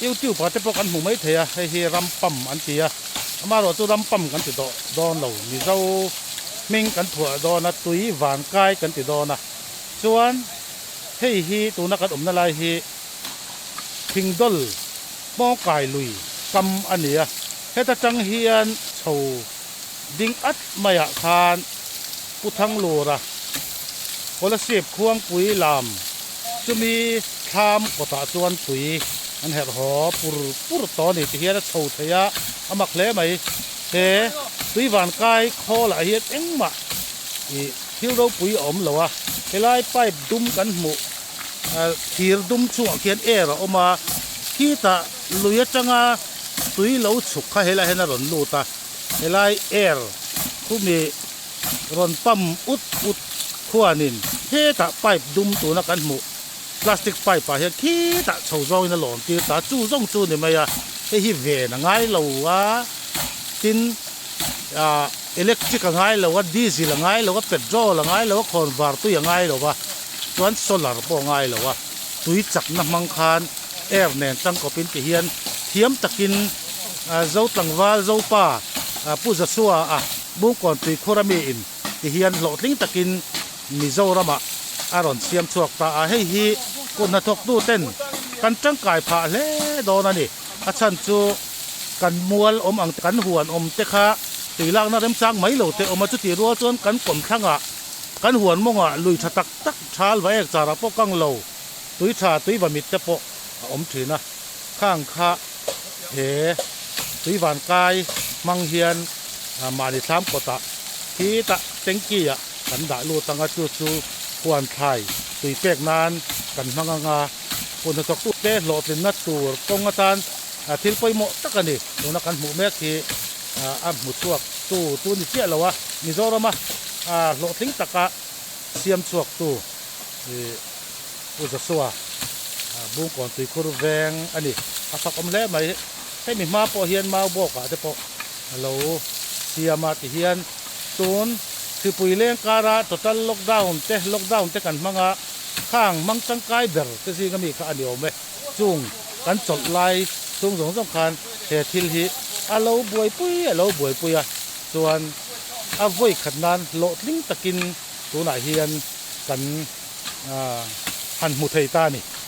Youtube ah te pawh kan hmu mai thei a, hei hi ram pump an ti a, amaherawh chu ram pump kan ti tawh dawn lo, Mizo hming kan phuah dawn a, tui van kai kan ti dawn a, chuan hei hi tuna kan awmna lai hi Thingdawl Hmawngkai lui kam a ni a, heta tang hian chho ding at maiah khan Pu Thanglura Kolasib Khuangpui lam chumi thlam kawtah chuan tui an herh haw pur pur tawh a ni ti hian a chho thei a, a mak hle mai. He tui vankai khawlah hian engmah ih thil ropui a awm lo a, helai pipe dum kan hmuh thir dum chungah khian air a awm a, khitah lui atanga tui lo chhuk kha helaiah hian a rawn lut a, helai air khumi rawn pump ut ut khuanin hetah pipe dum tuna kan hmuh plastic pipe ah hian khitah chho zawngin a lawn tir ta chu zawng chu ni mai a, hei hi ven a ngai lo a, tin ah electric a ngai lo a, diesel a ngai lo a, petrol a ngai lo a, khawnvar tui a ngai lo a, chuan solar pawh a ngai lo a, tui chakna hmang khan air nen tangkawpin ti hian thiam takin Zo tlangval Zopa Pu Joshua a Bungkawn tuikhur ami in ti hian hlawhtling takin Mizoram ah a rawn siam chhuak ta a, hei hi kut hnathawk tu ten kan tangkai phah hle dawn a ni. A chhan chu kan mual awm ang kan huan awm te kha tui lakna remchang mai lo te awm a, chutih rual chuan kan kawmthlang ah kan huan mawng ah lui tha tak tak thal va ek char ah pawh kang lo tui tha tui va mit te pawh a awm thin a, khang kha he tui van kai hmang hian mahni thlam kawtah khitah tanky ah kan dah lut ang a, chu chu huan thlai tui pek nan kan hmang ang a, hun hnathawk tute hlawhtlinna tur kawng atan thil pawimawh tak a ni. Tuna kan hmuh mek hi a hmu chhuak tu tu ni chiah lo a, Mizorama hlawhtling taka siam chhuak tu Pu Joshua Bungkawn tuikhur veng a ni. A fak awm hle mai. Hemi hma pawh hian mau bawkah te pawh a lo siam a tihian tun hripui leng kara total lockdown te lockdown te kan hmang a, khang hmang tangkai ber te zinga mi kha a ni awm e. Chung kan chawlh lai chhung zawng zawng khan he thil hi a lo buaipui a lo buaipui a, chuan a vawi khat nan hlawhtling takin tunah hian kan han hmu thei ta a ni.